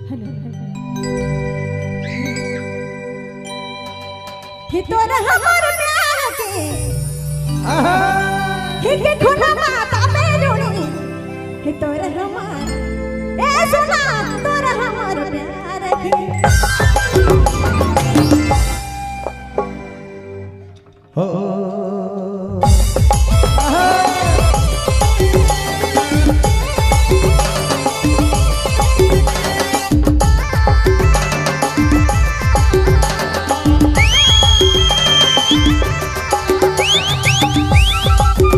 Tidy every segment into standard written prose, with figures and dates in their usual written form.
हेलो ही तोर हमार प्यार के ही के खुला माता पे जुड़ी ही तोर हमार ए सुना तोर हमार प्यार के हो।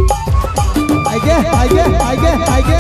आगे आगे आगे आगे।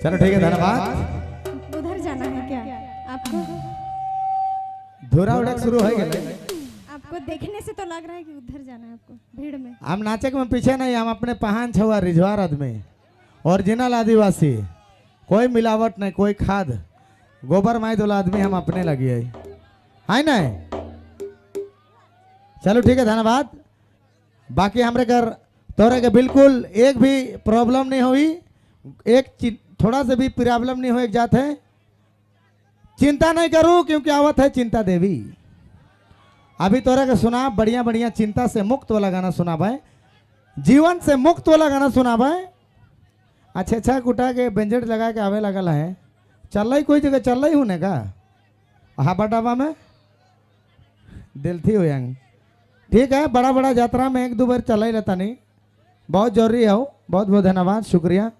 चलो ठीक है, धन्यवाद। उधर जाना है क्या आपको? धुरा उड़क शुरू हो गए। आपको देखने से तो लग रहा है कि उधर जाना है आपको भीड़ में। हम नाचे के में पीछे नहीं, हम अपने पहान छुआ रिझवार आदमी, ओरिजिनल आदिवासी, कोई मिलावट नहीं, कोई खाद गोबर माई दोला आदमी हम अपने लगी है नहीं। चलो ठीक है, धन्यवाद। बाकी हमरे घर तोरे के बिल्कुल एक भी प्रॉब्लम नहीं हुई, एक थोड़ा से भी प्रॉब्लम नहीं हो एक जात है, चिंता नहीं करूँ क्योंकि आवत है चिंता देवी। अभी तोरा के सुना बढ़िया बढ़िया चिंता से मुक्त वाला गाना सुना भाई, जीवन से मुक्त वाला गाना सुना भाई। अच्छा अच्छा कुटा के बेंजट लगा के आवे लगल है, चल रही कोई जगह चल रही होने का हाबा डाबा में दिल थी हो। ठीक है, बड़ा बड़ा यात्रा में एक दो बार चल ही लेता नहीं, बहुत जरूरी है। बहुत बहुत धन्यवाद, शुक्रिया।